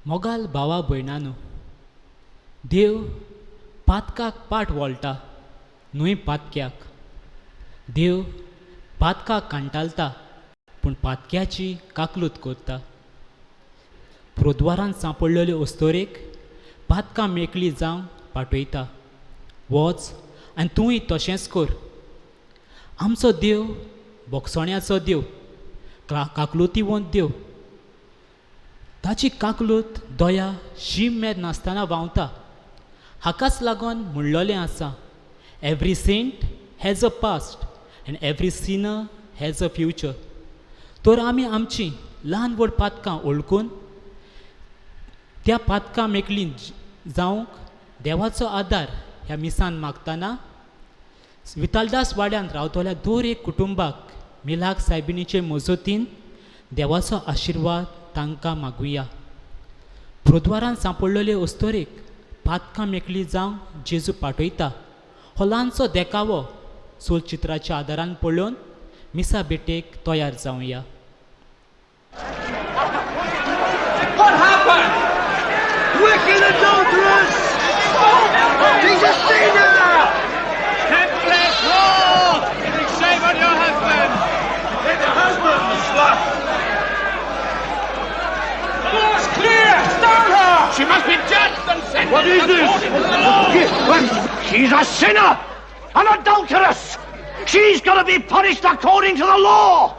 मोगाल भावा भयणानो, देव पातकाक पाट वळटा न्हय पातक्याक. देव पातकाक कांटालता पूण पातक्याची काकलूत करता. प्रोद्वारान सांपडलेल्यो अस्तोरेक पातकां मेकळी जावंक पाठयता. वच आनी तूंय तशेंच कर. आमचो देव बोगसोण्याचो देव, काकलुतीवंत देव. ताची काकलूत दया शीम मेर नासतना व्हांवता. हाकाच लागून म्हणलोलें आसा, every saint has a past and every sinner has a future. तर आमी आमची ल्हान व्हड पातकां वळखून त्या पातकां मेकळी जावंक देवाचो आदार ह्या मिसान मागतना वितालदास वाड्यांत रावतल्या दर एक कुटुंबाक मिलाक सायबिणीचे मजतीन देवाचो आशिर्वाद तांकां मागुया. प्रोद्वारान सांपडलेले अस्तोरेक पातकां मेकळी जावंक जेजू पाठयता. हो ल्हानसो देखावो चलचित्राच्या आदारान पळोवन मिसा भेटेक तयार जावया. What happened? Wicked adulteress! She's a sinner! Template law! Shame on your husband! Let the husband, slut! The law's clear! Stone her! She must be judged and sentenced. What is this? According to the law! She's a sinner! An adulteress! She's got to be punished according to the law!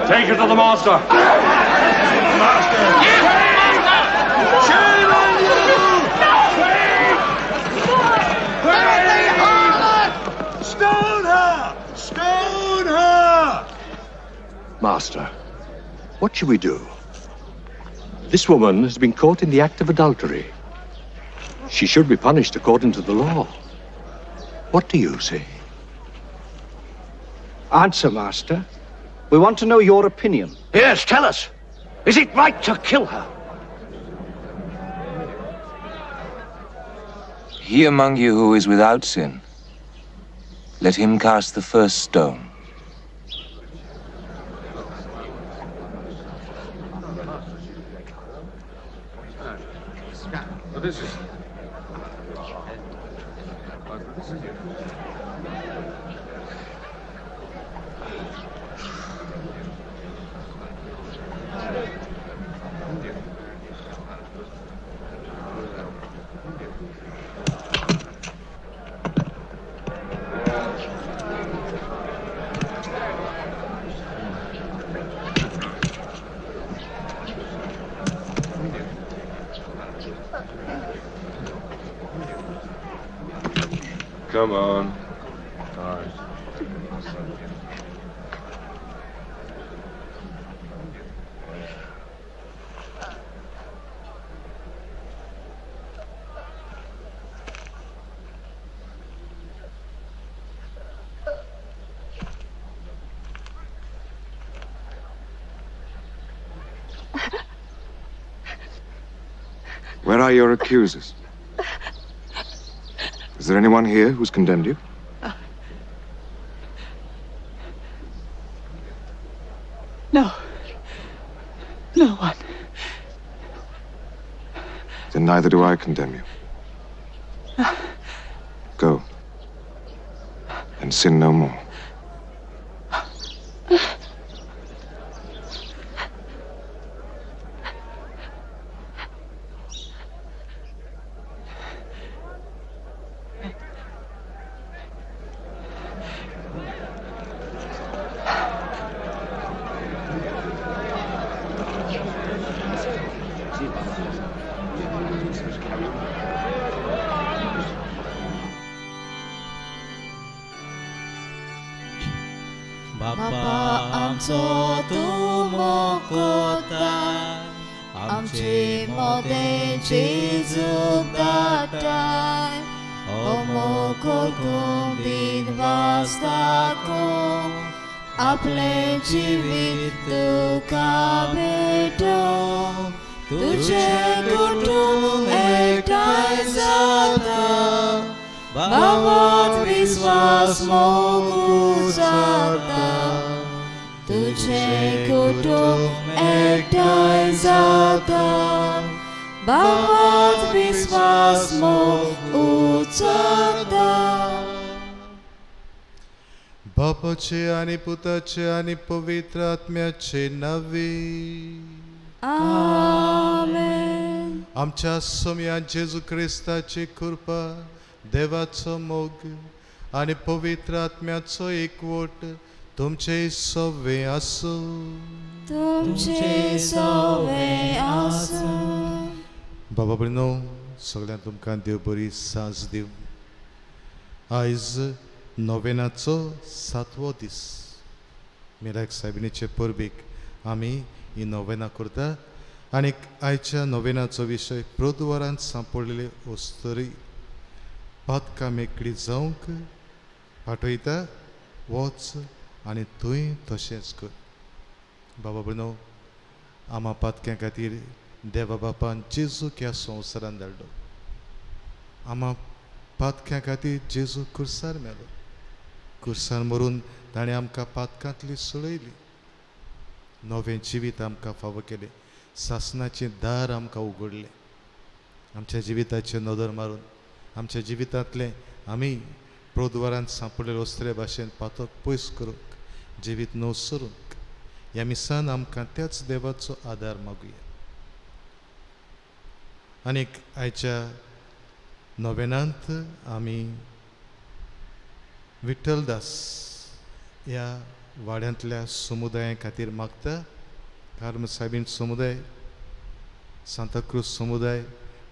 Take her to the master. Master! Yes, master! Shame on you! Stone her! Stone her! Master, what should we do? This woman has been caught in the act of adultery. She should be punished according to the law. What do you say? Answer, Master. We want to know your opinion. Yes, tell us. Is it right to kill her? He among you who is without sin, let him cast the first stone. Come on. Where are your accusers? Is there anyone here who's condemned you? No. No one. Then neither do I condemn you. Go. And sin no more. बापा आमचो तूं मोगता, आमचे मोदें जेजूक धाडटाय, हो मोग दिन वास दाखोवंक आपलें जिवीत तुका भेटोवंक, तुजें कुटुंब एकठांय जाता, भावात विस्वास मोगू जाता, तुजें कुटुंब एकठांय जाता, बाबात विस्वास मोग उचारता. बापाचे आनी पुताचे आनी पवित्र आत्म्याचे नांवे आमेन. आमच्या सोम्या जेजू क्रिस्ताची कृपा, देवाचो मोग आनी पवित्र आत्म्याचो एकवट तुमचे सवे आसूं. तुमचे सवे आसूं. बाबा भयणो, सगळ्यांक तुमकां देव बरी साज दिवं. आयज नोवेनाचो सातवो दीस. मिराक सायबिणीचे परबेक आमी ही नोवेना करता आनी आयच्या नोवेनाचो विशय प्रोद्वारांत सांपडलेले अस्तरी पातकां मेकळी जावंक पाठयता, वच आनी तूंय तशेंच कर. बाबा भयणो, आमा पातक्यां खातीर देवा बापान जेजूक ह्या संवसारान धाडलो. आमा पातक्यां खातीर जेजू कुर्सार मेलो. कुर्सार मरून ताणें आमकां पातकांतली सोडयली. नवें जिवीत आमकां फावो केलें. सासणाचें दार आमकां उगडलें. आमच्या जिविताचेर नदर मारून आमच्या जिवितांतलें आमी प्रोद्वारांत सांपडलेले वस्त्रे भाशेन पातक पयस करूंक, जिवीत नव सरूंक ह्या मिसान आमकां त्याच देवाचो आदार मागुया. आनीक आयच्या नोवेनांत आमी विठ्ठलदास ह्या वाड्यांतल्या समुदाया खातीर मागता. कार्म सायबीण समुदाय, सांताक्रूज समुदाय,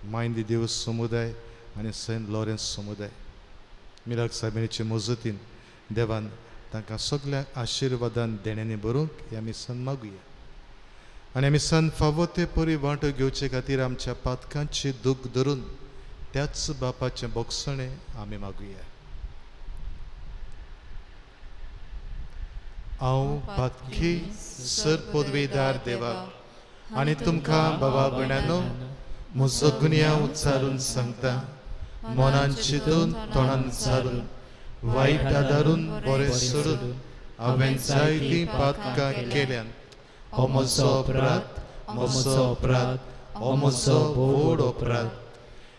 मायंदी देव समुदाय आनी सेंट लॉरेन्स समुदाय. मिराक सायबिणीचे मजतीन देवान तांकां सगळ्यांक आशिर्वादान देण्यांनी भरूंक ह्या मिसान मागुया. आनी आमी सान फावो ते परी वांटो घेवचे खातीर आमच्या पातकांची दूख धरून त्याच बापाचें बोगसणें आमी मागुया. हांव पातकी सर पदवीदार देवा आनी तुमकां बाबा भयणांनो म्हजो गुन्यांव उच्चारून सांगता. मनान चिंतून, तोंडान उच्चारून, वायट आदारून, बरें सोडून हांवें जायतीं पातकां केल्यांत. हो म्हजो अपराध, म्हजो अपराध, हो म्हजो व्हड अपराध.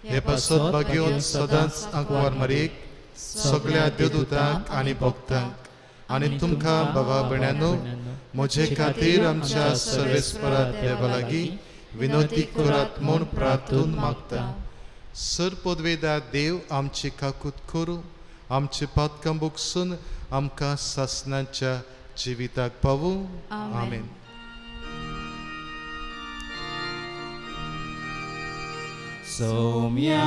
हे पासत भाग्योन सदांच आंकवार मारीक, सगळ्या देवदूतांक आनी भक्तांक आनी तुमकां बाबा भयणांनो म्हजे खातीर आमच्या सर्वेस्परा देवा लागीं विनोती करात म्हूण प्रार्थून मागता. सर पदवेदार देव आमची काकूत करूं, आमची पातकां बोगसून आमकां सासणाच्या जिविताक पावूं. आमेन. सोम्या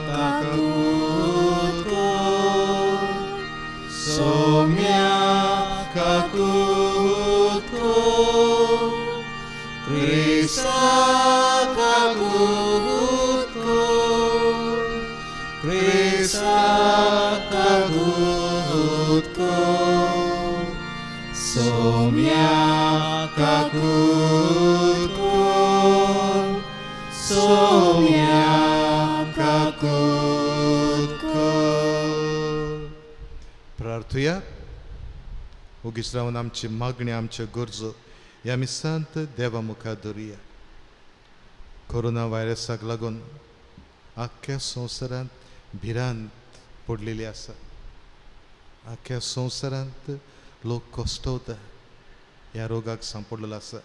काकूत कर, सोम्या काकूत कर, क्रिस्ता काकूत कर, क्रिस्ता काकूत कर, सोम्या काकूत कर, सोम्या काकूत कर. प्रार्थुया. ओगीच रावन आमची मागणी, आमच्यो गरजो ह्या मिसांत देवा मुखार धरुया. कोरोना व्हायरसाक लागून आख्ख्या संवसारांत भिरांत पडलेली आसा. आख्ख्या संवसारांत लोक कश्टवता, ह्या रोगाक सांपडलेलो आसा.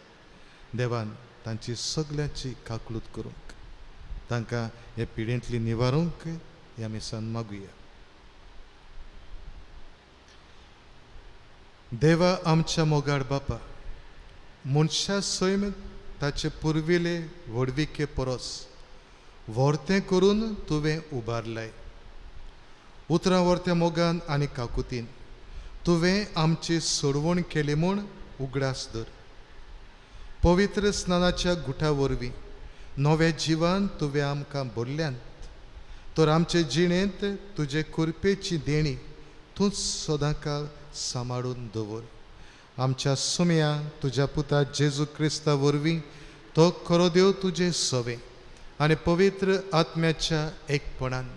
देवान तांची सगल्यांची काकलूत करूंक, तांकां हे पिडेंतली निवारूंक ह्या मिसान मागुया. देवा आमच्या मोगाळ बापा, मनशा सैम ताचे पुर्विले व्हडविके परस व्हरतें करून तुवें उबारलाय. उतरां व्हरत्या मोगान आनी काकुतीन तुवें आमची सोडवण केली म्हूण उगडास धर. पवित्र स्नानाच्या गुठा वरवीं नव्या जिवान तुवें आमकां भरल्यांत, तर आमचे जिणेंत तुजे कृपेची देणी तूंच सदांकाळ सांबाळून दवर. आमच्या सुम्या तुज्या पुता जेजू क्रिस्ता वरवीं तो खरो देव तुजे सवे आनी पवित्र आत्म्याच्या एकपणान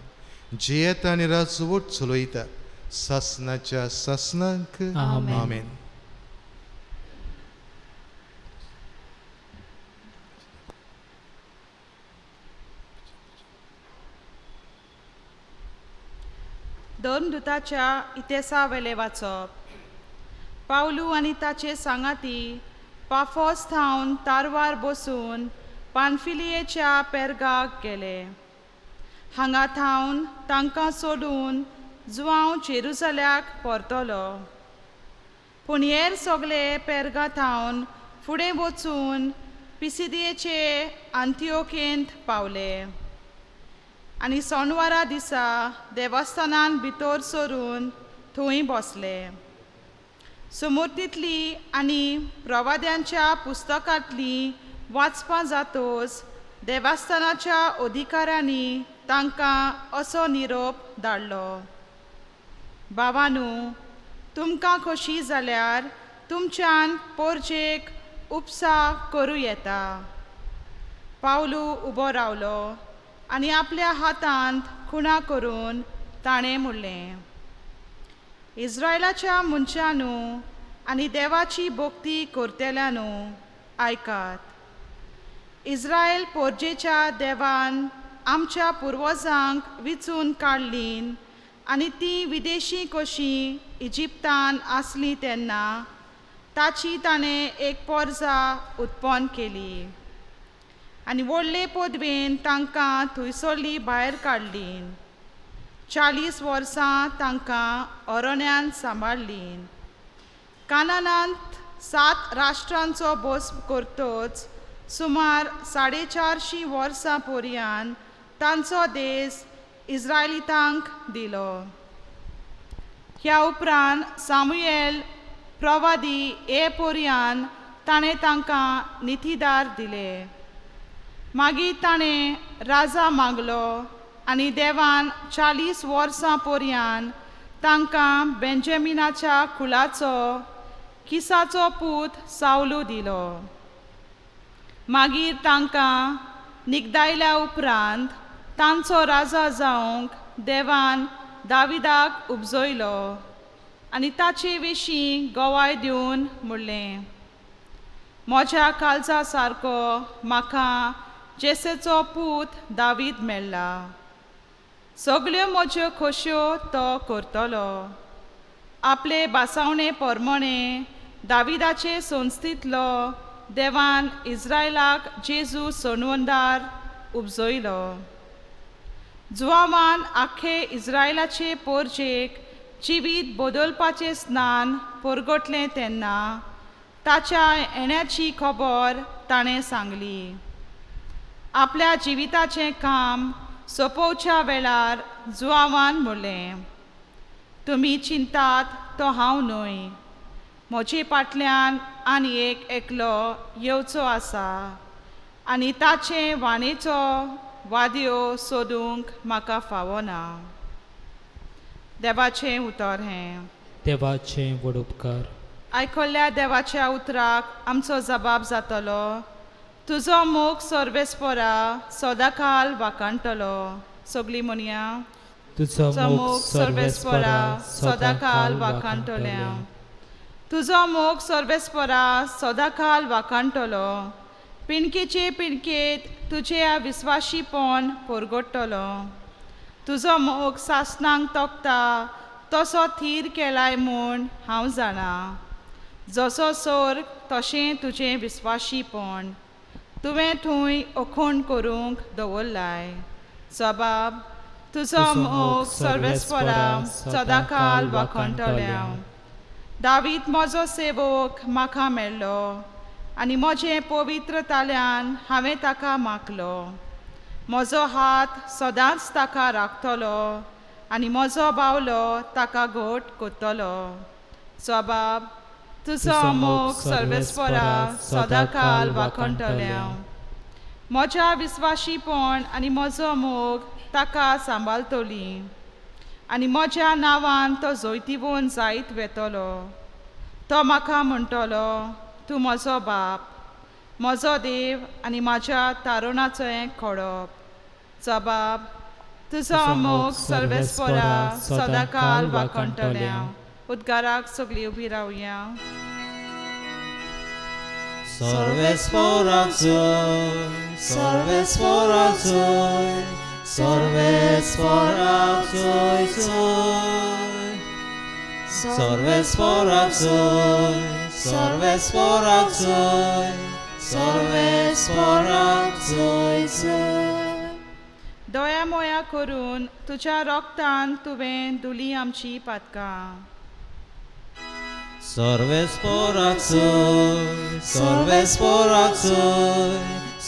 जियेता आनी राजवट चलयता सासनाच्या सासनाक. आमेन. धर्मदुताच्या इतिहासावेलें वाचप. पावलू आनी ताचे सांगाती पाफोस थावन तारवार बसून पानफिलियेच्या पेर्गाक गेले. हांगा थावन तांकां सोडून जुवांव जेरुजल्याक परतलो. पूण हेर सगळे पेर्गा थावन फुडें वचून पिसिदियेचे आंतिओकेंत पावले आनी सोनवारा दिसा देवस्थानान भितर सरून थंय बसले. सुमूर्तींतली आनी प्रवाद्यांच्या पुस्तकांतली वाचपां जातोच देवस्थानाच्या अधिकाऱ्यांनी तांकां असो निरोप धाडलो, भावानू, तुमकां खोशी जाल्यार तुमच्यान पोरजेक उपसा करूं येता. पावलू उबो रावलो आनी आपल्या हातांत खुणा करून ताणें म्हणलें, इस्रायलाच्या मनशानू आनी देवाची भक्ती करतल्यानू आयकात. इस्रायल पोरजेच्या देवान आमच्या पुर्वजांक विचून काडलीं आनी ती विदेशी कशी इजिप्तान आसली तेन्ना ताची ताणें एक पोरजा उत्पन्न केली आनी व्हडले पदवेन तांकां थंयसरली भायर काडली. 40 वर्सां तांकां अरण्यान सांबाळ्ळीं. कानानांत 7 राष्ट्रांचो बोस करतोच सुमार 450 वर्सां पर्यंत तांचो देश इस्रायलितांक दिलो. ह्या उपरांत सामुएल प्रवादी हे पर्यंत ताणें तांकां नितीदार दिले. मागीर ताणें राजा मागलो आनी देवान 40 वर्सां पर्यंत तांकां बेंजामिनाच्या कुळाचो किसाचो पूत सावलू दिलो. मागीर तांकां निगदायल्या उपरांत तांचो राजा जावंक देवान दाविदाक उपजयलो आनी ताचे विशीं गवाय दिवन म्हणलें, म्हज्या काळजा सारको म्हाका जेसेचो पूत दावीद मेळ्ळा. सगल्यो म्हज्यो खोश्यो तो करतलो. आपले बासावणे परमणे दाविदाचे संस्थेंतलो देवान इस्रायलाक जेजू सोणवंदार उपजयलो. जुवावान आख्खे इस्रायलाचे पोरजेक जिवीत बदलपाचें स्नान परगटलें तेन्ना ताच्या येण्याची खबर ताणें सांगली. आपल्या जिविताचें काम सोंपोवच्या वेळार जुवावान म्हणलें, तुमी चिंतात तो हांव न्हय, म्हजे फाटल्यान आनी एक एकलो येवचो आसा आनी ताचे वाणेचो वाद्यो सोदूंक म्हाका फावना. देवाचें उतर हें. देवाचें व्हड उपकार. आयकल्ल्या देवाच्या उतराक आमचो जबाब जातलो. तुजो मोग सर्वेस्परा सदांकाल वाखाणटलो. सगळीं म्हणया, तुजो मोग सर्वेस्परा सदांकाल वाखाणटल्या. तुजो मोग सर्वेस्परा सदांकाल वाखाणटलो. पिणकेचे पिणकेत तुजें विस्वाशीपण परगटतलो. तुजो मोग सासणांक तोखता तसो थीर केलाय म्हूण हांव जाणा. जसो सोर्ग तशें तुजें विस्वाशीपण तुवें थंय अखोण करूंक दवरलाय. जबाब, तुजो मोग सर्वेस्परा सदांकाल वाखाणटल्या. दावीद म्हजो सेवक म्हाका मेळ्ळो आनी म्हजें पवित्र ताल्यान हांवें ताका मागलो. म्हजो हात सदांच ताका राखतलो आनी म्हजो बावलो ताका घट करतलो. जबाब, तुजो मोग सर्वेस्परा सदांकाल वाखाणटल्या. म्हज्या विस्वाशीपण आनी म्हजो मोग ताका सांबाळटली आनी म्हज्या नांवान तो जैतिवंत जायत वेतलो. तो म्हाका म्हणटलो, तूं म्हजो बाप, म्हजो देव आनी म्हज्या तारुणाचें खडप. जबाब, तुजो मोग सर्वेस्परा सदांकाल वाखाणटल्या. उद्गाराक सगळीं उबी रावया. सर्वेस्परा जय, सर्वेस्परा जय, सर्वेस्पराक जोय जोय, सर्वेस्पराक जोय, सर्वेस्पराक जोय, सर्वेस्पराक जोय जोय. दया मोया करून तुज्या रोगतान तुवें धुली आमची पातकां. सर्वेस्पराक जोय, सर्वेस्पराक जोय,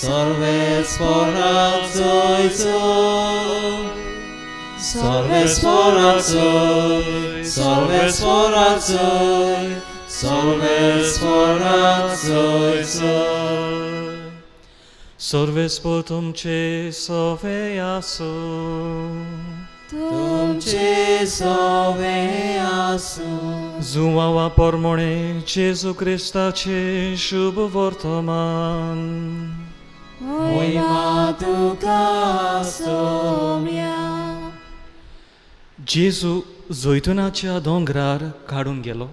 सर्वेस्पराक जोय जोय, सर्वेस्पराक जोय, सर्वेस्पराक जोय, सर्वेस्पराक जोय जोय. सर्वेस्पर तुमचे सवे आसूं. तुमचे सवे आसूं. जुवावा परमणे जेजू क्रिस्ताचे शुभ वर्तमान. मोहिमा तुका सोम्या. जेजू जैतुनाच्या दोंगरार काडून गेलो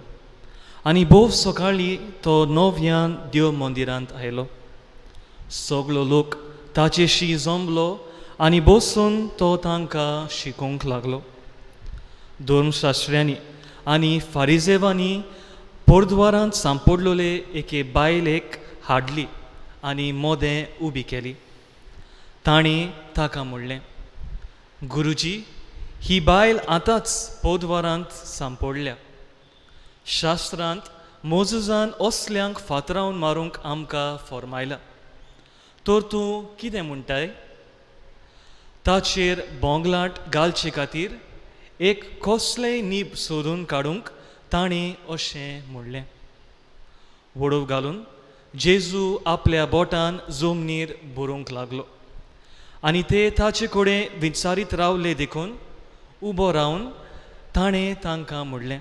आनी भोव सकाळीं तो नव्यान देव मंदिरांत आयलो. सगलो लोक ताचेशी जमलो आनी बसून तो तांकां शिकोवंक लागलो. धर्मशास्त्र्यांनी आनी फारिजेवांनी पोरद्वारांत सांपडलेले एके बायलेक हाडली आनी मोदें उबी केली. तांणी ताका म्हणलें, गुरुजी, ही बायल आतांच पोरद्वारांत सांपडल्या. शास्त्रांत मोजूजान असल्यांक फातरावन मारूंक आमकां फॉर्मायला, तर तूं कितें म्हणटाय? ताचेर बोंगलाट घालचे खातीर एक कसलेंय नीब सोदून काडूंक ताणें अशें म्हणलें. वडोव घालून जेजू आपल्या बोटान जमनीर बरोवंक लागलो आनी ते ताचे कडेन विचारीत रावले देखून उबो रावन ताणें तांकां म्हणलें,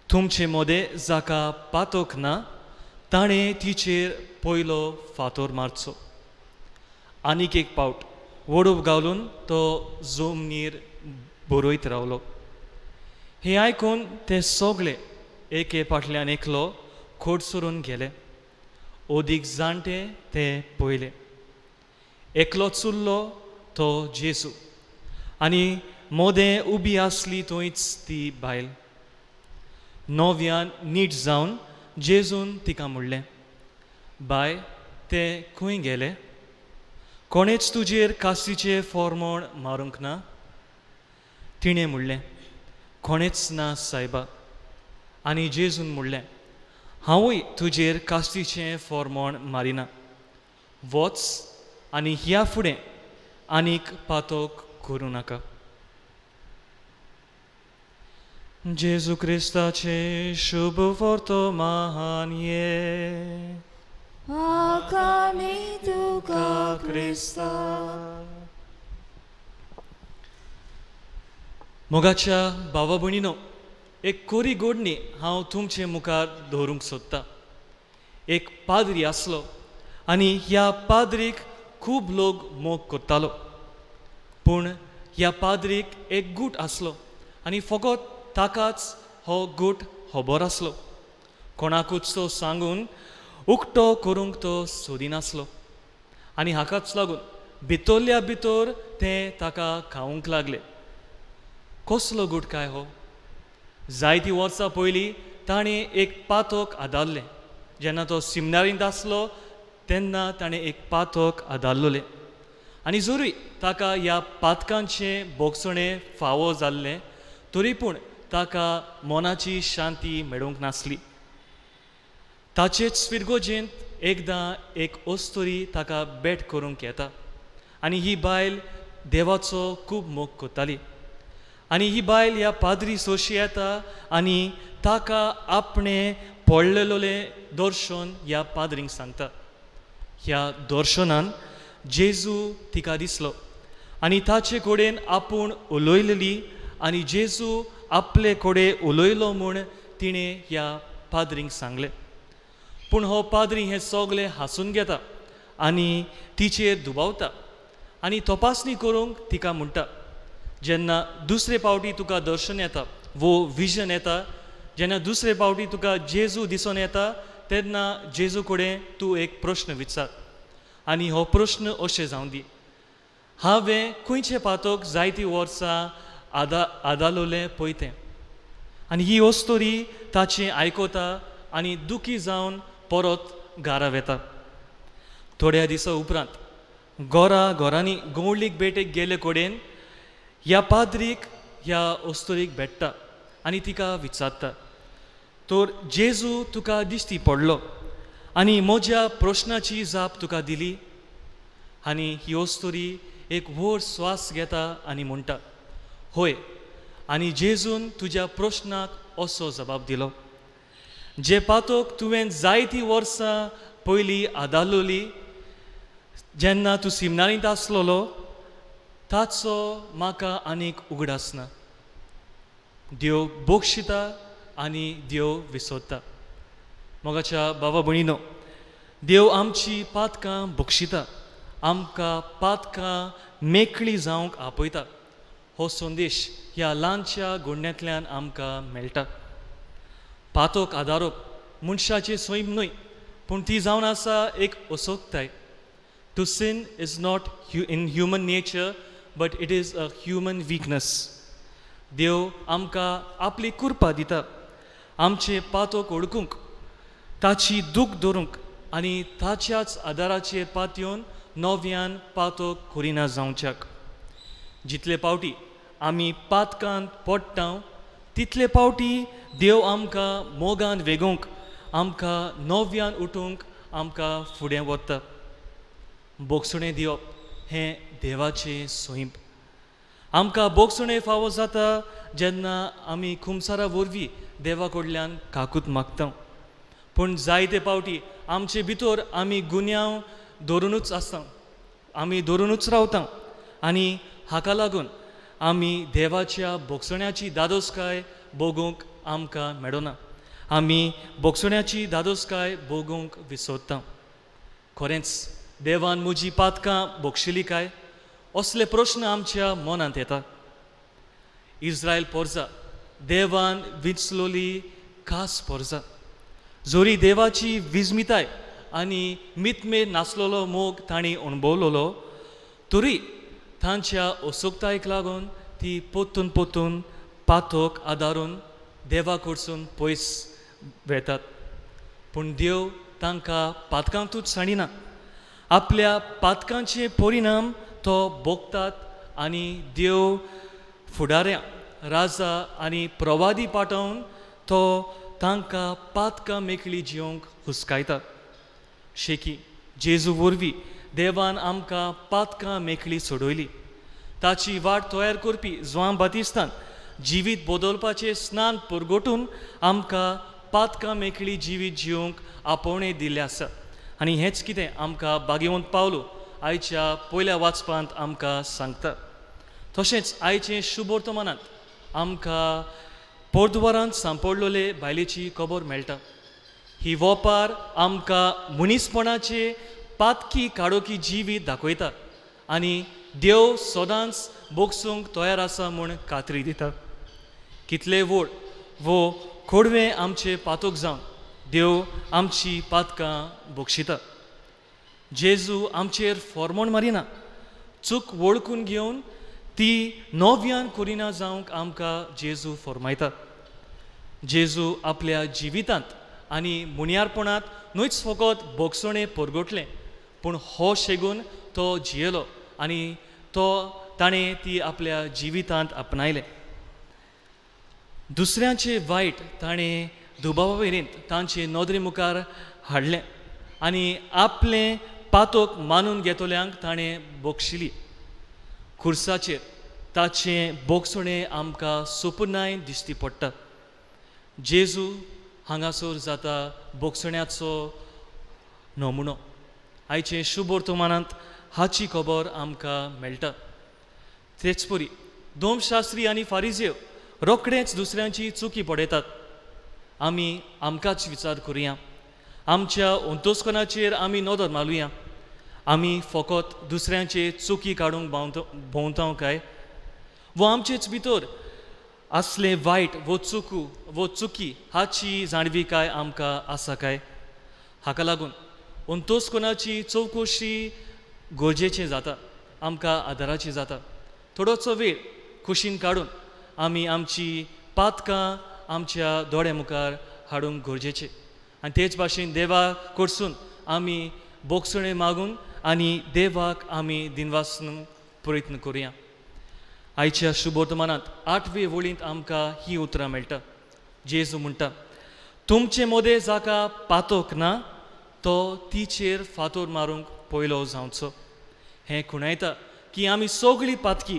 तुमचे मदें जाका पातोक ना ताणें तिचेर पयलो फातोर मारचो. आनीक एक पावट वडोव घालून तो जमनीर बरयत रावलो. हें आयकून ते सगळे एके फाटल्यान एकलो खोडसरून गेले. अदीक जाणटे ते पयले. एकलो चुल्लो तो जेजू आनी मोदें उबी आसली थंयच ती बायल. नव्यान नीट जावन जेजून तिका म्हणलें, बाय, ते खंय गेले? कोणेच तुजेर कास्तीचें फॉर्मोण मारूंक ना? तिणें म्हणलें, कोणेच ना सायबा. आनी जेजून म्हणलें, हांवूय तुजेर कास्तीचें फॉर्मोण मारिना. वच आनी ह्या फुडें आनीक पातोक करूं नाका. जेजू क्रिस्ताचें शुभ वर्तमान हें. आकानी तुका क्रिस्ता. मोगाच्या भावा भयणीनो, एक कोरी गोडणी हांव तुमचे मुखार दवरूंक सोदतां. एक पाद्री आसलो आनी ह्या पाद्रीक खूब लोक मोग करतालो. पूण ह्या पाद्रीक एक गूट आसलो आनी फकत ताकाच हो गूट खबर आसलो. कोणाकूच तो सांगून उक्तो करूंक तो सोदिनासलो आनी हाकाच लागून भितरल्या भितर तें ताका खावंक लागले. कसलो गूट काय हो? जायतीं वर्सां पयलीं ताणें एक पातक आदारलें. जेन्ना तो सिमनारींत आसलो तेन्ना ताणें एक पातक आदारलें आनी जरूय ताका ह्या पातकांचें भोगसणें फावो जाल्लें तरी पूण ताका मनाची शांती मेळूंक नासली. ताचेच फिरगोजेंत एकदां एक अस्तुरी ताका भेट करूंक येता आनी ही बायल देवाचो खूब मोग करताली आनी ही बायल ह्या पाद्री सोशी येता आनी ताका आपणें पडलेलें दर्शन ह्या पाद्रींक सांगता. ह्या दर्शनान जेजू तिका दिसलो आनी ताचे कडेन आपूण उलयलेली आनी जेजू आपले कडेन उलयलो म्हूण तिणें ह्या पाद्रींक सांगलें. पूण हो पाद्री हें सगळें हांसून घेता आनी तिचेर दुबावता आनी तपासणी करूंक तिका म्हणटा, जेन्ना दुसरे पावटी तुका दर्शन येता वो विजन येता, जेन्ना दुसरे पावटी तुका जेजू दिसून येता तेन्ना जेजू कडेन तूं एक प्रश्न विचार आनी हो प्रश्न अशें जावं दी, हांवें खंयचे पातोक जायतीं वर्सां आदालोलें पळयतें. आनी ही अस्तोरी ताचें आयकता आनी दुखी जावन परत घरा वेता. थोड्या दिसां उपरांत घरा घरांनी गवळीक भेटेक गेले कडेन ह्या पाद्रीक ह्या अस्तोरीक भेट्टा आनी तिका विचारता, तर जेजू तुका दिश्टी पडलो आनी म्हज्या प्रश्नाची जाप तुका दिली? आनी ही अस्तोरी एक व्हड स्वास घेता आनी म्हणटा, हय, आनी जेजून तुज्या प्रश्नाक असो जबाब दिलो, जे पातोक तुवें जायतीं वर्सां पयलीं आदालोली जेन्ना तूं सिमनारींत आसलेलो ताचो म्हाका आनीक उगडास ना. देव बक्षिता आनी देव विसरता. मोगाच्या बाबा भयणीनो, देव आमची पातकां बक्षिता, आमकां पातकां मेकळी जावंक आपयता. हो संदेश ह्या ल्हानशा घडण्यांतल्यान आमकां मेळटा. पातोक आदारप मनशाचें सैम न्हय, पूण ती जावन आसा एक असोक्ताय. To sin is not in human nature, but it is a human weakness. देव आमकां आपली कृपा दिता आमचें पातोक ओळखूंक, ताची दूख धरूंक आनी ताच्याच आदाराचेर पातयेवन नव्यान पातोक करिना जावच्याक. जितले पावटी आमी पातकांत पडटा तितले पावटी देव आमकां मोगान वेगोवंक, आमकां नव्यान उठूंक आमकां फुडें व्हरता. बोगसुणें दिवप हें देवाचें सैम. आमकां बोगसुणें फावो जाता जेन्ना आमी खुमसारा वरवीं देवा कडल्यान काकूत मागता. पूण जायते पावटी आमचे भितर आमी गुन्यांव धरुनूच आसता, आमी धरुनूच रावता आनी हाका लागून आमी देवाच्या बोगसण्याची दादोसकाय भोगूंक आमकां मेळना. आमी बोगसण्याची दादोसकाय भोगूंक विसरता. खरेंच देवान म्हजी पातकां बक्षिली काय असले प्रश्न आमच्या मनांत येता. इस्रायल पोरजा देवान विंचलोली खास पोरजा, जोरी देवाची विजमिताय आनी मितमेर नासलेलो मोग तांणी अणभवलोलो, तरी तांच्या असोक्तायेक लागून ती पोतून पोतून पातोक आदारून देवा कडसून पयस वेतात. पूण देव तांकां पातकांतूच सांडिना, आपल्या पातकांचे परिणाम तो भोगतात आनी देव फुडाऱ्यां राजा आनी प्रवादी पाठोवन तो तांकां पातकां मेकळी जिवंक हुस्कायता. शेकी जेजू वरवीं देवान आमकां पातकां मेकळी सोडयली. ताची वाट तयार करपी जुआंव बातिस्तान जिवीत बदलपाचें स्नान परगटून आमकां पातकां मेकळी जिवीत जिवंक आपोवणें दिल्लें आसा. आनी हेंच कितें आमकां बागेवंत पावलो आयच्या पयल्या वाचपांत आमकां सांगता. तशेंच आयचें शुभवर्तमानांत आमकां पोरद्वारांत सांपडलेले बायलेची खबर मेळटा. ही वोपार आमकां मनीसपणाचे पातकी काडोकी जिवीत दाखयता आनी देव सदांच बोगसूंक तयार आसा म्हूण खात्री दिता. कितले व्हड वो खोडवें आमचे पातोक जावन देव आमची पातकां बक्षिता. जेजू आमचेर फॉर्मोण मारिना, चूक वळखून घेवन ती नव्यान करिना जावंक आमकां जेजू फॉर्मायता. जेजू आपल्या जिवितांत आनी मुनियारपणांत न्हयच फकत बोगसणें परगटलें, पूण हो शेगून तो जियेलो आनी तो ताणें ती आपल्या जिवितांत आपणायलें. दुसऱ्यांचे वायट ताणें दुबावा मेरेन तांचे नदरे मुखार हाडलें आनी आपलें पातोक मानून घेतल्यांक ताणें बक्षिली. खुर्साचेर ताचें बोगसणें आमकां सोपुनाय दिश्टी पडटा. जेजू हांगासर जाता बोगसण्याचो नमुनो. आयचे शुभवर्तमानांत हाची खबर आमकां मेळटा. तेच परी दोमशास्त्री आनी फारिजेव रोखडेच दुसऱ्यांची चुकी पडयतात. आमी आमकांच विचार करुया, आमच्या अंतोस्कनाचेर आमी नदर मारुया. आमी फकत दुसऱ्यांचे चुकी काडूंक भोंवता काय, वो आमचेच भितर असलें वायट वो चुकू वो चुकी हाची जाणविकाय आमकां आसा काय? हाका लागून अंतोस्कनाची चवकशी गरजेचें जाता. आमकां आदाराची जाता. थोडोसो वेळ कुशीन काडून आमी आमची पातकां आमच्या दोळ्या मुखार हाडूंक गरजेचें आनी तेच भाशेन देवा कडसून आमी बोगसणे मागून आनी देवाक आमी दिनवासूंक प्रयत्न करुया. आयच्या शुभवर्तमानांत 8वे वळींत आमकां ही उतरां मेळटा. जेजू म्हणटा, तुमचे मदें जाका पातोक ना तो तिचेर फातोर मारूंक पयलो जावचो. हें खुणायता की आमी सगळीं पातकी,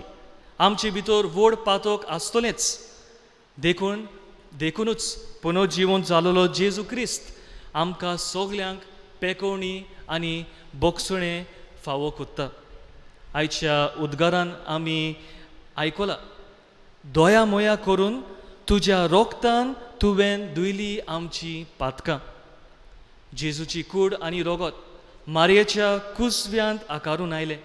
आमचे भितर व्हड पातोक आसतलेंच. देखूनच पुनर्जिवन जालोलो जेजू क्रिस्त आमकां सगल्यांक पेकोवणी आनी बोगसणें फावो कोत्ता. आयच्या उद्गारान आमी आयकलां, दया मोया करून तुज्या रोगतान तुवें धुयली आमची पातकां. जेजूची कूड आनी रोगत मारयेच्या कुसव्यांत आकारून आयलें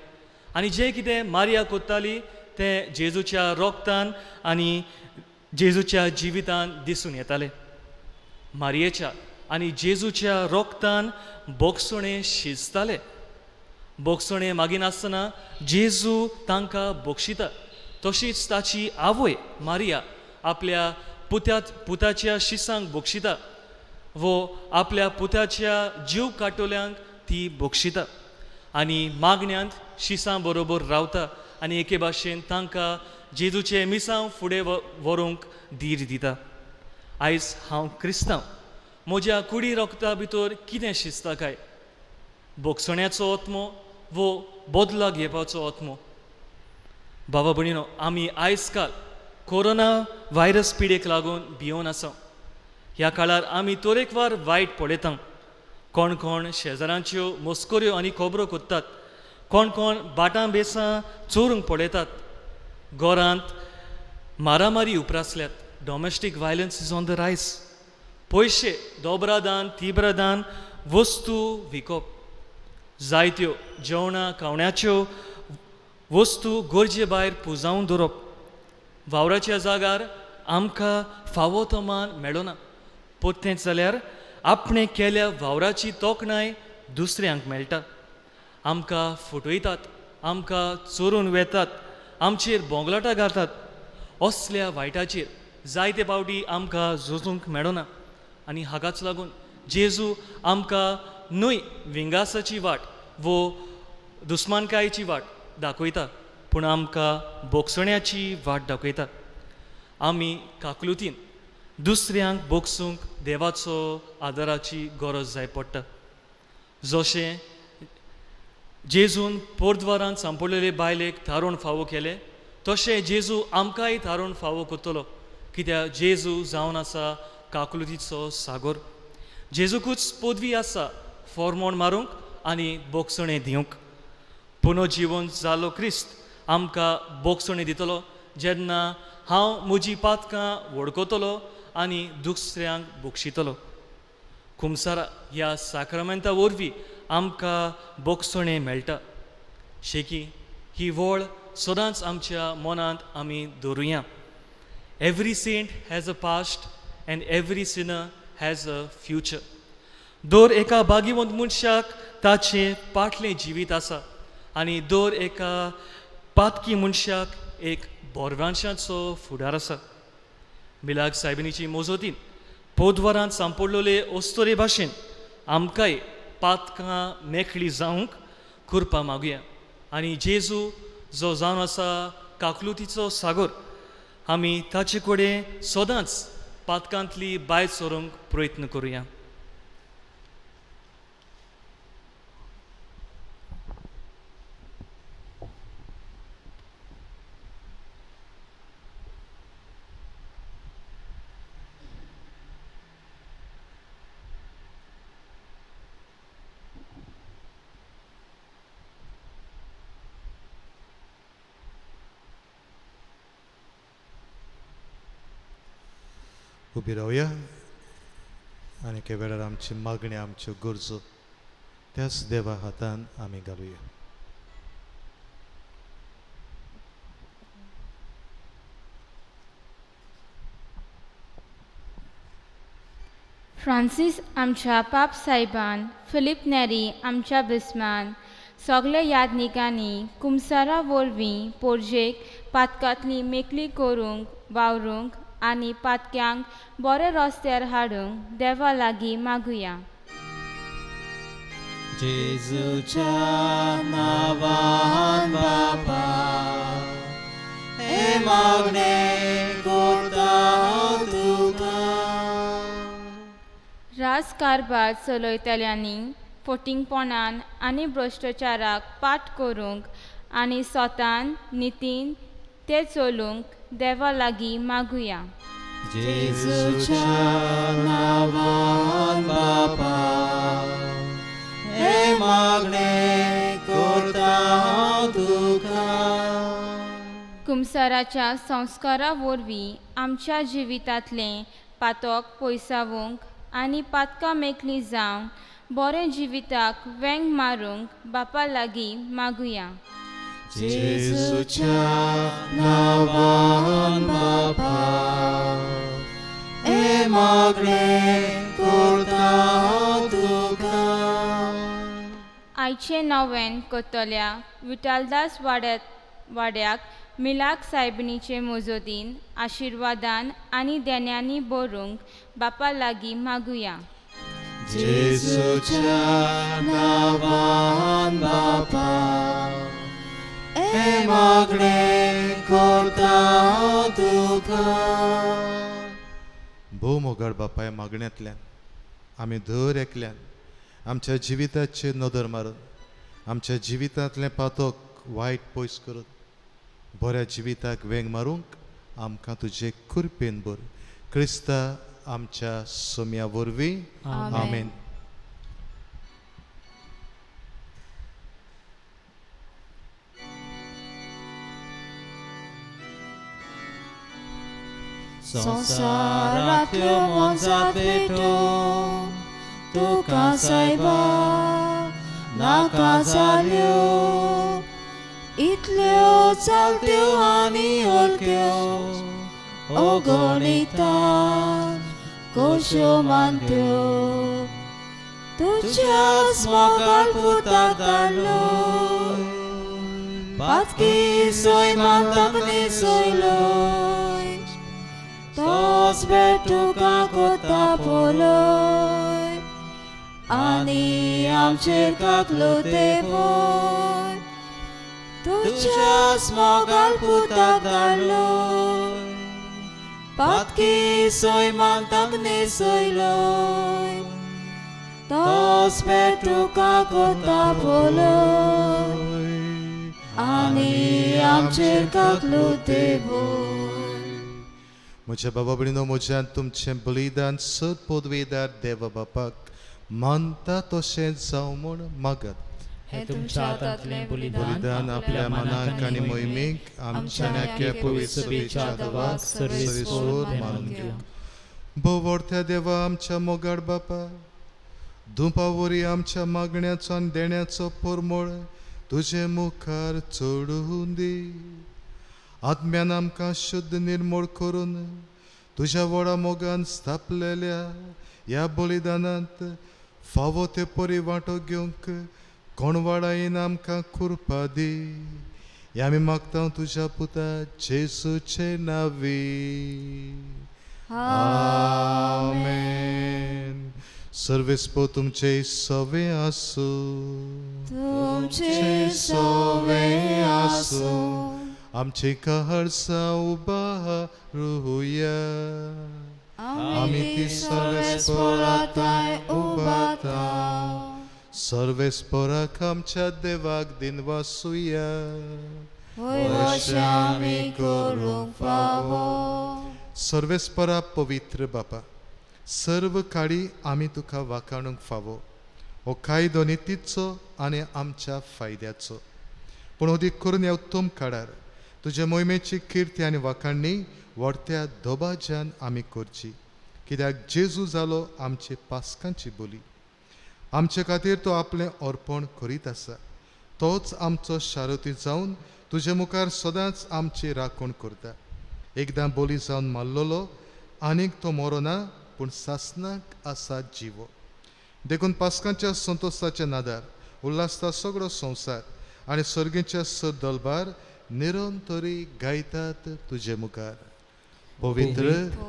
आनी जें कितें मारिया कोत्ताली तें जेजूच्या रोगतान आनी जेजूच्या जिवितान दिसून येतालें. मारयेच्या आनी जेजूच्या रोगतान बोगसणें शिजतालें. बोगसणें मागिनासतना जेजू तांकां बक्षिता. तशीच ताची आवय मारिया आपल्या पुताच्या शिसांक बक्षिता वो आपल्या पुताच्या जीव काटोल्यांक ती बक्षिता आनी मागण्यांत शिसां बरोबर रावता आनी एके भाशेन तांकां जेजूचें मिसांव फुडें व्हरूंक धीर दिता. आयज हांव क्रिस्तांव, म्हज्या कुडी रोगता भितर कितें शिजता काय? बोगसण्याचो आत्मो वो बदला घेवपाचो आत्मो? बाबा भयणीनो, आमी आयज काल कोरोना व्हायरस पिडेक लागून भियोन आसा. ह्या काळार आमी तरेकवार वायट पळयता. कोण कोण शेजारांच्यो मस्कऱ्यो आनी खबरो कोत्तात, कोण कोण बाटां बेसां चोरूंक पळयतात, घरांत मारामारी उपरासल्यात. Domestic violence is on the rise. पयशे दोबरादान तिब्रादान वस्तू विकप, जायत्यो जेवणां खावण्याच्यो वस्तू गरजे भायर पुजावन दवरप, वावराच्या जागार आमकां फावो तो मान मेळना. परतेंच जाल्यार आपणें केल्या वावराची तोखणाय दुसऱ्यांक मेळटा. आमकां फटयतात, आमकां चोरून वेतात, आमचेर बोंगलाटां घालतात. असल्या वायटाचेर जायते पावटी आमकां झुजूंक मेळना आनी हाकाच लागून जेजू आमकां न्हय विंगासाची वाट वो दुस्मानकायेची वाट दाखयता, पूण आमकां बोगसण्याची वाट दाखयता. आमी काकलुतीन दुसऱ्यांक बोगसूंक देवाचो आदाराची गरज जाय पडटा. जशें जेजून पोरद्वारान सांपडलेले बायलेक थारोवन फावो केलें, तशें जेजू आमकांय थारोवन फावो करतलो. कित्याक जेजू जावन आसा काकलुतीचो सागोर. जेजूकूच पदवी आसा फॉर्मोण मारूंक आनी बोगसणें दिवंक. पुनर्जिवन जालो क्रिस्त आमकां बोगसणें दितलो जेन्ना हांव म्हजी पातकां वळखतलो आनी दुसऱ्यांक बक्षितलो. कुमसारा ह्या साक्रामेंता वरवीं आमकां बोगसणें मेळटा. शेकी ही वळ सदांच आमच्या मनांत आमी दवरुया. Every saint has a past and every sinner has a future. दर एका भाग्यवंत मनशाक ताचें पाटलें जिवीत आसा आनी दर एका पातकी मनशाक एक बोरवांशाचो फुडार आसा. मिलाग सायबिणीची मोजोतीन पोदवारांत सांपडलेले अस्तोरे भाशेन आमकांय पातकां मेकळी जावंक कृपा मागुया आनी जेजू जो जावन आसा काकलुतीचो सागोर, आमी ताचे कडेन सदांच पातकांतली भायर सरूंक प्रयत्न करुया. उबी रावया आनी एके वेळार आमची मागणी, आमच्यो गरजो त्याच देवा हातान आमी घालुया. फ्रांसीस आमच्या पाप साहेबान, फिलीप नेरी आमच्या बिस्मान, सगळे यादनिकांनी कुमसारा वरवीं पोरजेक पातकांतली मेकळी करूंक वावरूंक आनी पातक्यांक बरे रस्त्यार हाडूंक देवा लागीं मागुया. जेजूच्या नांवान बापा हे मागणें करता तुका. राज कारभार चलयतल्यांनी फटींगपणान आनी भ्रश्टाचाराक पाट करूंक आनी स्वतान नितीन ते चलूंक देवा लागीं मागुया. जेजूच्या नांवान बापा हे मागणें करता तुका. कुमसाराच्या संस्कारा वरवीं आमच्या जिवितांतलें पातक पयसावंक आनी पातकां मेकळीं जावन बरें जिविताक वेंग मारूंक बापा लागीं मागुया. जेजूच्या नांवान बापा हे मागणें करता तुका. आयचें नवेन करतल्या विठालदास वाड्याक मिलाक सायबिणीचे मजतीन आशिर्वादान आनी देण्यांनी भरूंक बापा लागीं मागुया. जेजूच्या नांवान बापा हे मागणें करता तुका. भोव मोगाळ बापाय मागण्यांतल्यान आमी दर एकल्यान आमच्या जिविताचेर नदर मारून आमच्या जिवितांतलें पातक वायट पयस करून बऱ्या जिविताक वेंग मारूंक आमकां तुजे कृपेन भर. क्रिस्ता आमच्या सोम्या वरवीं आमेन. संवसारांतल्यो मोनजात भेटून तुका सायबा नाका जाल्यो, इतल्यो चलत्यो आनी हलक्यो अगणितात कश्यो मानत्यो. तुज्याच मोगाळ पुताक धाडलो पातकी सैमान ताका न्हेसयलोय, तोच भेट तुका कोता पळय आनी आमचेर काकलो देवय. तुज्याच मोगाळ पुताक धाडलो पातकी सैमान ताका न्हेसयलोय, तोच भेट तुका कोता पळय आनी आमचेर काकलो देवय. म्हज्या बाबा भयणीनो, म्हज्यान तुमचें बलिदान सद पदवेदार देवा बापाक मानता तशें जावं म्हूण मागत. हें तुमच्या हातांतलें बलिदान आपल्या मनाक आनी मोहिमेक आमच्या नाक्या पवित्र सभेच्या देवाक सर्वेस्पर मानून घेवं. भोवर्थ्या देवा आमच्या मोगाळ बापा, धुंपा वरी आमच्या मागण्याचो आनी देण्याचो परमळ तुजे मुखार चडून दी. आत्म्यान आमकां शुद्ध निर्मूळ करून तुज्या व्हडा मोगान स्थापलेल्या ह्या बलिदानांत फावो ते परी वांटो घेवंक कोणवाडायेन आमकां कृपा दी. ह्या आमी मागता तुज्या पुता जेजूचे नांवी आमेन. सर्वेस्पर तुमचे सवे आसूं. तुमचे सवे आसूं. आमचे कहरसा उबारुया. आमी ती सर्वेस्पराताय उबाता. सर्वेस्पराक आमच्या देवाक दिनवासुया. अशें आमी करूंक फावो. सर्वेस्परा पवित्र बापा, सर्व काळी आमी तुका वाखाणूंक फावो. हो कायदो नितीचो आनी आमच्या फायद्याचो, पूण अदीक करून ह्या उत्तम काळार तुज्या मोहिमेची किर्ती आनी वाखाणणी व्हडत्या दबाज्यान आमी करची. कित्याक जेजू जालो आमचे पास्कांची बोली. आमचे खातीर तो आपलें अर्पण करीत आसा. तोच आमचो शारती जावन तुजे मुखार सदांच आमची राखण करता. एकदां बोली जावन मारलेलो आनीक तो मरोना, पूण सासनाक आसा जिवो. देखून पास्कांच्या संतोशाच्या नादार उल्हासता सगळो संवसार आनी सर्गीच्या सदलबार निरंतरी गायतात तुजे मुखार. पवित्र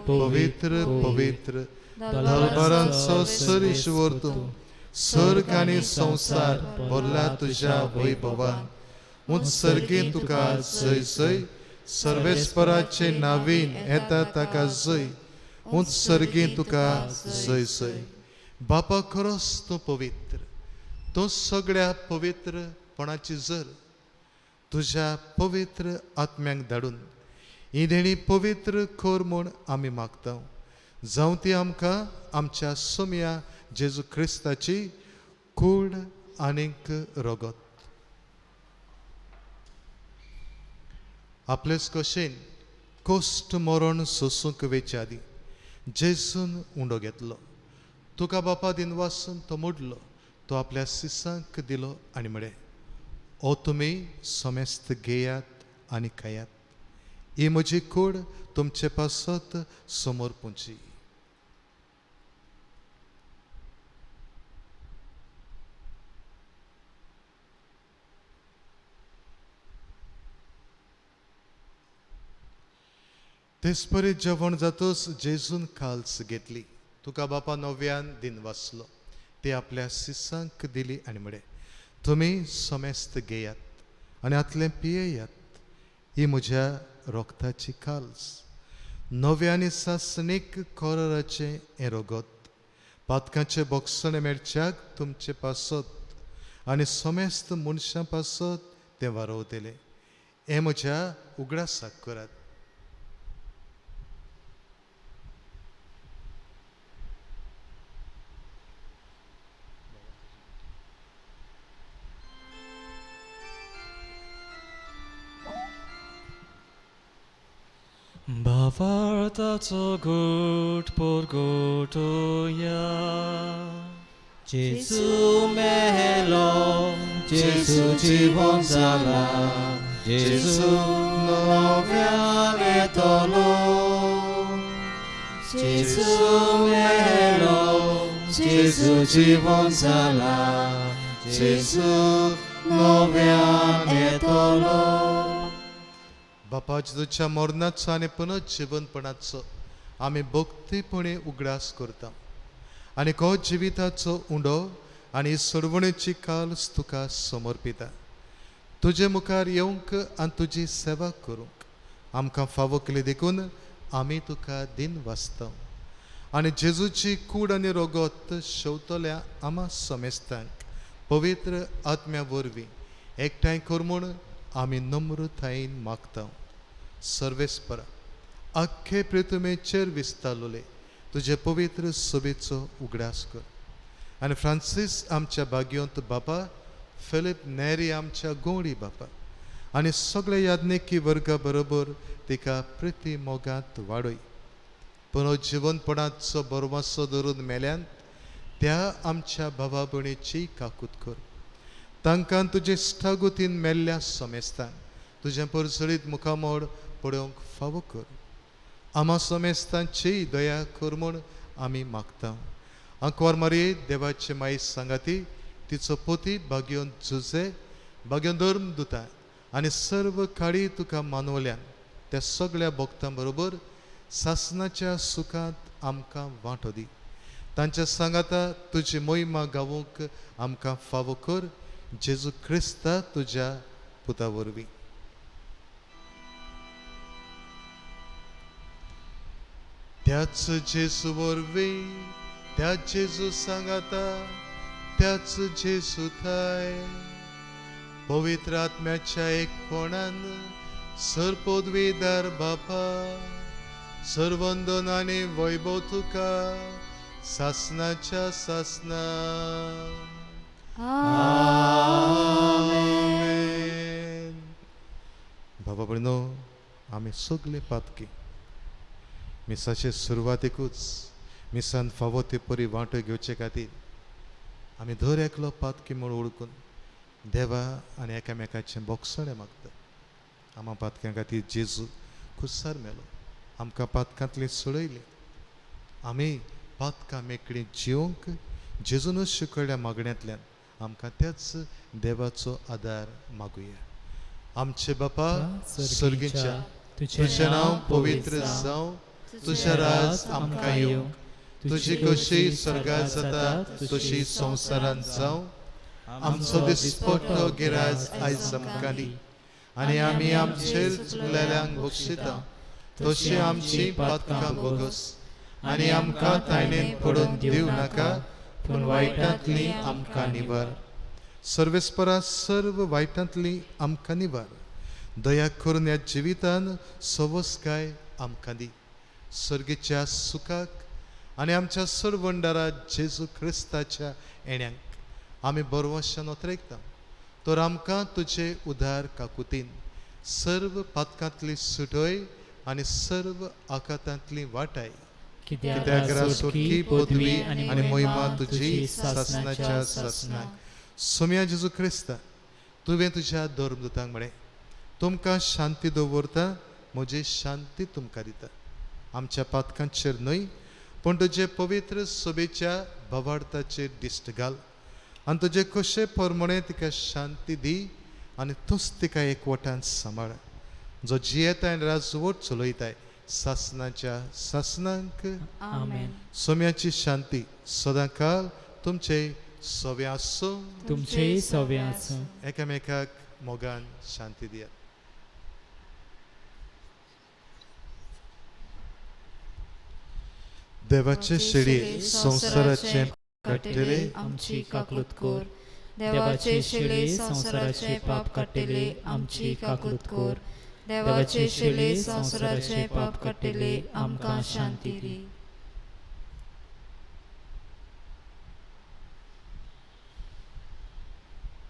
पवित्र पवित्र दलबारांचो सरीश्वर तूं, सर्ग आनी संवसार भरला तुज्या वैभवान. उंच सर्गी तुका जय जय, सर्वेस्पराचे नावीन येता ताका जय, उंच सर्गी तुका जय जय. बापा खरोच तूं पवित्र, तूं सगळ्या पवित्रपणाची जर. तुज्या पवित्र आत्म्यांक धाडून ही देणी पवित्र कर म्हूण आमी मागता. जावं ती आमकां आमच्या सोम्या जेजू क्रिस्ताची कूड आनीक रगत. आपलेच कशेन कोश्ट मरण सोसूंक वेचे आदीं जेजून उंडो घेतलो, तुका बापा दिनवासून तो मोडलो, तो आपल्या सिसांक दिलो आनी म्हळें, ओ तुमी समेस्त घेयात आनी खायात, ही म्हजी कूड तुमचे पासत समोर पुंची. तेचपरी जेवण जातच जेजून काल्स घेतली, तुका बापा नव्यान दिन वाचलो, ते आपल्या सिसांक दिली आनी म्हळें, तुमी समेस्त घेयात आनी हातलें पियेयात, ही म्हज्या रोगताची काल्स, नव्या आनी सासणीक कोराचें हें रगत, पातकांचें बोगसणें मेळच्याक तुमचे पासत आनी समेस्त मनशां पासत तें वारोवतलें. हें म्हज्या उगडासाक करात. भावार्थाचो गोट परगटोया. जेजू मेलो, जेजू जिवन जाला, जेजू नव्यान येतलो. जेजू मेलो, जेजू जिवन जाला, जेजू नव्यान येतलो. बापा जेजूच्या मरणाचो आनी पुनर्जिवनपणाचो आमी भक्तीपणी उगडास करता आनी को जिविताचो उंडो आनी सोडवणेची काल्स तुका समर्पिता. तुजे मुखार येवंक आनी तुजी सेवा करूंक आमकां फावो केली देखून आमी तुका दिन वाचता. आनी जेजूची कूड आनी रगत शेवतल्या आमा समेस्तांक पवित्र आत्म्या वरवीं एकठांय कर म्हूण आमी नम्रतायेन मागता. सर्वेस्परा आख्खे प्रितुमेचेर विस्तारलोले तुजे पवित्र सभेचो उगडास कर आनी फ्रांसीस आमच्या भाग्योंत बापा, फिलीप नेरी आमच्या गोंडी बापा आनी सगळे याज्ञिकी वर्गा बरोबर तिका प्रिती मोगांत वाडय. पुनर्जिवनपणाचो बरवासो धरून मेल्यान त्या आमच्या भावा भयणीची काकूत कर. तांकां तुजे इश्टागतीन मेल्ल्या समेस्तांक तुजें परजळीत मुखामोड पळोवंक फावो कर. आमा समेस्तांची दया कर म्हूण आमी मागता. आंकवार मारये देवाचे माई सांगाती तिचो पोती भाग्योन झुजे भाग्योन धर्म दुता आनी सर्व काळी तुका मानवल्यान त्या सगळ्या भक्तां बरोबर सासनाच्या सुखांत आमकां वांटो दी. तांच्या सांगाता तुजी मोहिमा गावूंक आमकां फावो कर, जेजू क्रिस्ता तुज्या पुता वरवीं. त्याच जेजू वरवीं, त्याच जेजू सांगाता, त्याच जेजू थाय पवित्र आत्म्याच्या एकपणान सर्पोद्वीदार बापा, सर्वंदन आनी वैभव तुका सासनाच्या सासना. आमेन. बाबा भयणो, आमी सगळे पातकी. मिसाचे सुरवातेकूच मिसान फावो ते परी वांटो घेवचे खातीर आमी दर एकलो पातकी म्हूण वळखून देवा आनी एकामेकाचें बोगसणें मागता. आमा पातक्यां खातीर जेजू खुस्सार मेलो, आमकां पातकांतली सोडयली. आमी पातकां मेकळी जिवंक जेजूनच शिकयल्या मागण्यांतल्यान आमकां त्याच देवाचो आदार मागुया. आमचे बापा सर्गीच्या, तुजें नांव पवित्र जावं, तुजें राज आमकां येवं, तुजी कशी स्वर्गात जाता तशी संवसारांत जावं. आमचो दिसपट्टो गिराज आयज आमकां दी आनी आमी आमचेर चुकलेल्यांक बक्षिता तशी आमची पातकां भोगस आनी आमकां तायणेन पडून दिवं नाका, पूण वायटांतली आमकां निवार. सर्वेस्परा सर्व वायटांतली आमकां निवार. दया करून ह्या जिवितान सवसकाय आमकां दी. सर्गीच्या सुखाक आनी आमच्या सरवंडारा जेजू क्रिस्ताच्या येण्यांक आमी बरवशान ओतरेकता. तर आमकां तुजे उदार काकुतीन सर्व पातकांतली सुटय आनी सर्व आकातांतली वाटाय. कित्याक सुटकी पदवी आनी मोहिमा तुजी सासनाच्या सासनाक. सोम्या जेजू क्रिस्ता, तुवें तुज्या धर्मदूतांक म्हळें, तुमकां शांती दवरता, म्हजी शांती तुमकां दिता. आमच्या पातकांचेर न्हय पूण तुजे पवित्र सोबेच्या भावार्थाचेर दिश्ट घाल आनी तुजे कशे प्रमाणे तिका शांती दी आनी तूंच तिका एकवटान सांबाळ, जो जियेताय आनी राजवट चलयताय सासनाच्या सासनांक. आमेन. सोम्याची शांती सदांकाल तुमचे सवे आसूं, तुमचेय सवे आसूं. एकामेकाक मोगान शांती दियात. देवाचे शेळये संवसाराचे काडटले आमची काकलूत कर. देवाचे शेळये संवसाराचे पाप काडटले आमची काकलूत कर. देवाचे शेळये संवसाराचे पाप काडटले आमकां शांती दी.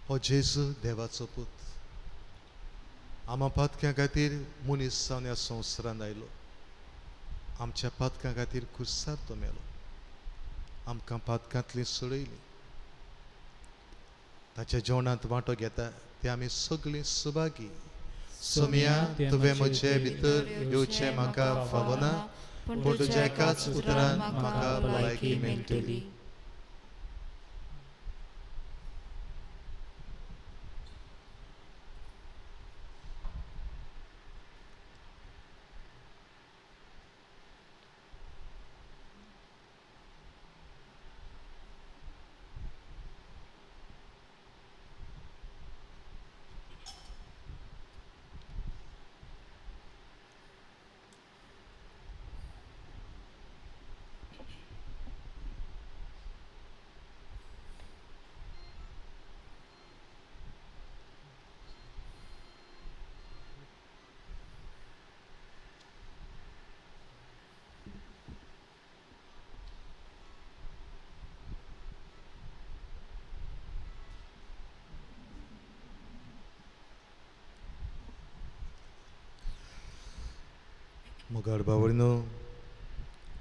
हो जेजू देवाचो पूत आमा पातक्यां खातीर मनीस जावन ह्या संवसारांत आयलो. आमच्या पातकां खातीर खुर्सार तो मेलो, आमकां पातकांतली सोडयली. ताच्या जेवणांत वांटो घेता ते आमी सगळीं सुभागी. सोम्या, तुवें म्हजे भितर येवचें म्हाका फावना, पूण तुज्या एकाच उतरान म्हाका भलायकी मेळटली. मोगाळ बावळीनो,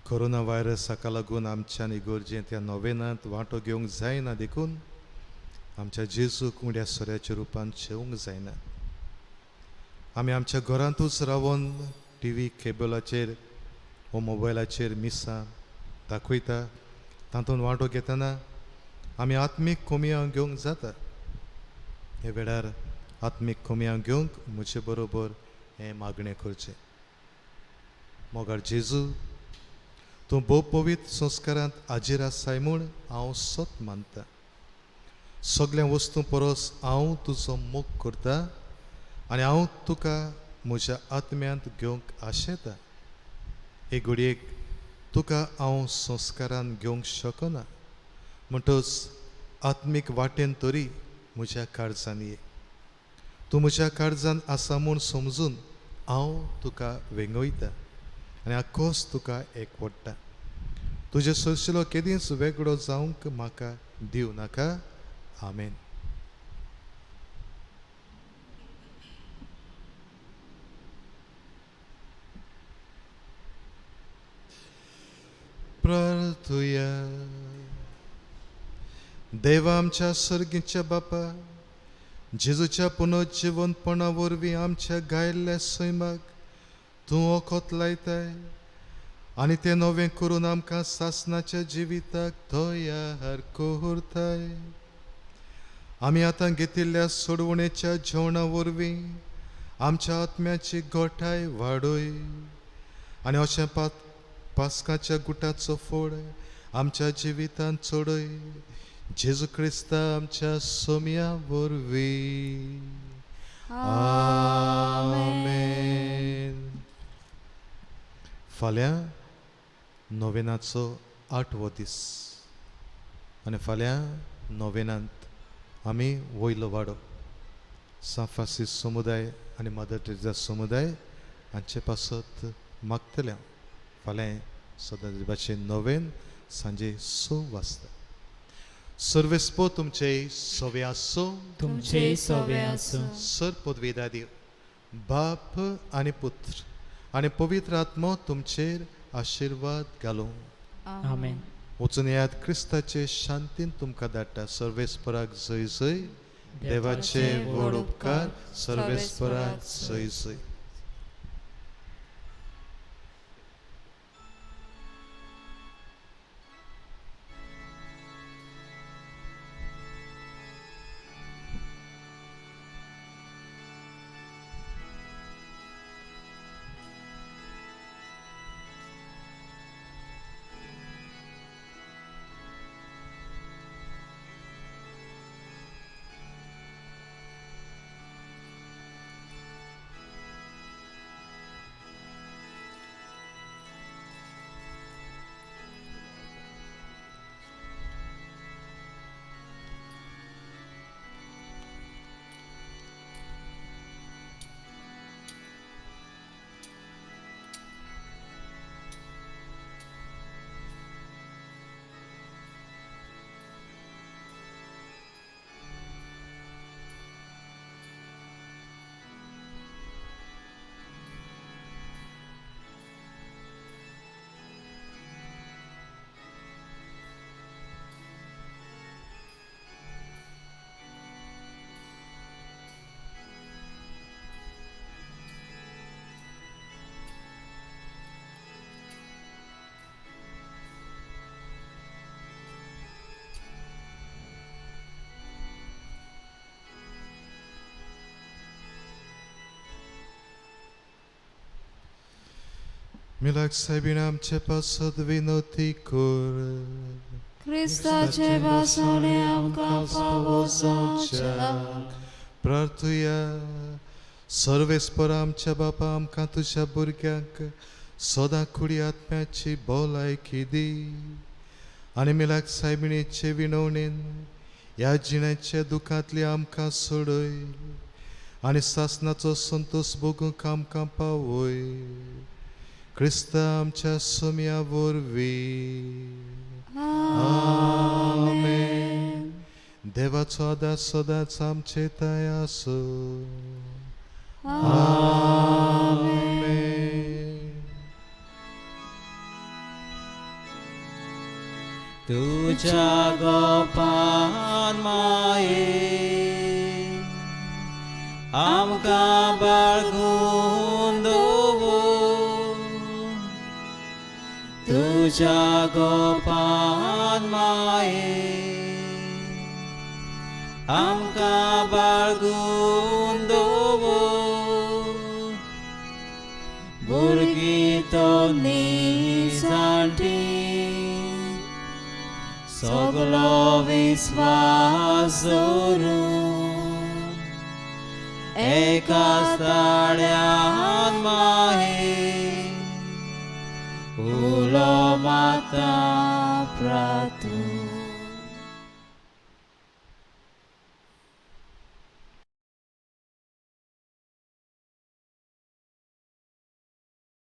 कोरोना व्हायरस हाका लागून आमच्यान इगोर्जेंत ह्या नोवेनांत वांटो घेवंक जायना, देखून आमच्या जेजूक उण्या सोऱ्याच्या रुपान शेवंक जायना. आमी आमच्या घरांतूच रावन टी व्ही केबलाचेर वो मोबायलाचेर मिसां दाखयता. तातूंत वांटो घेतना आमी आत्मीक कोमयां घेवंक जाता. हे वेळार आत्मीक कोमयां घेवंक म्हजे बरोबर हें मागणें करचें. मोगाळ जेजू, तूं भोव पवित्र संस्कारांत हाजीर आसाय म्हूण हांव सत मानता. सगळ्या वस्तूं परस हांव तुजो मोग करता आनी हांव तुका म्हज्या आत्म्यांत घेवंक आशेता. हे घडयेक तुका हांव संस्कारान घेवंक शकना, म्हणटच आत्मीक वाटेन तरी म्हज्या काळजान ये. तूं म्हज्या काळजान आसा म्हूण समजून हांव तुका वेंगयता आनी आकोस तुका एकवडटा. तुजे सोरशिलो केदींच वेगळो जावंक म्हाका दिवं नाका. आमेन. प्रार्थुया. देवा आमच्या सर्गीच्या बापा, जेजूच्या पुनर्जिवनपणा वरवीं आमच्या गायल्ल्या सैमाक तूं वखद लायताय आनी तें नवें करून आमकां सासनाच्या जिविताक तयार करताय. आमी आतां घेतिल्ल्या सोडवणेच्या जेवणा वरवीं आमच्या आत्म्याची गोठाय वाडय आनी अशें पास्काच्या गुटाचो फोड आमच्या जिवितांत चडय जेजू क्रिस्ता आमच्या सोम्या वरवीं. आमेन. फाल्यां नोवेनाचो 8वो दीस आनी फाल्यां नोवेनांत आमी वयलो वाडो सांत फ्रांसीस समुदाय आनी मदर टेरेसा समुदाय हांचे पासत मागतले. फाल्यां सदां भाशेन नोवेन सांजे 6 वाजता. सर्वेस्पो तुमचे सवे आसूं. तुमचे सवे आसूं. सर पदवेदा देव बाप आनी पुत्र आनी पवित्र आत्मो तुमचेर आशिर्वाद घालूं. आमेन. वचून येयात क्रिस्ताचे शांतीन तुमकां धाडटा. सर्वेस्पराक जय जय. देवाचे व्हड उपकार. सर्वेस्पराक जय जय. मिलाक सायबीण आमचे पासत विनोती कर. क्रिस्ताचे भासणे आमकां फावो जावच्याक प्रार्थुया. सर्वेस्पर आमच्या बापा आमकां तुज्या भुरग्यांक सदां कुडी आत्म्याची भलायकी दी आनी मिलाक सायबिणीचे विनवणेन ह्या जिण्याच्या दुखांतली आमकां सोडय आनी सासनाचो संतोश भोगूंक आमकां पावय. क्रिस्ता आमच्या सोम्या वरवीं. आमेन. देवाचो आदार सदांच आमचे ताय आसूं. आमेन. तुझ्या गोपान माये आमकां बाळगून दवर. तुझ्या गोपान माये आमकां बाळगून दवर. भुरगीं तो निजाणटी सगलो विस्वास दवरून एका ताळ्यान माये उलो माता प्रातू.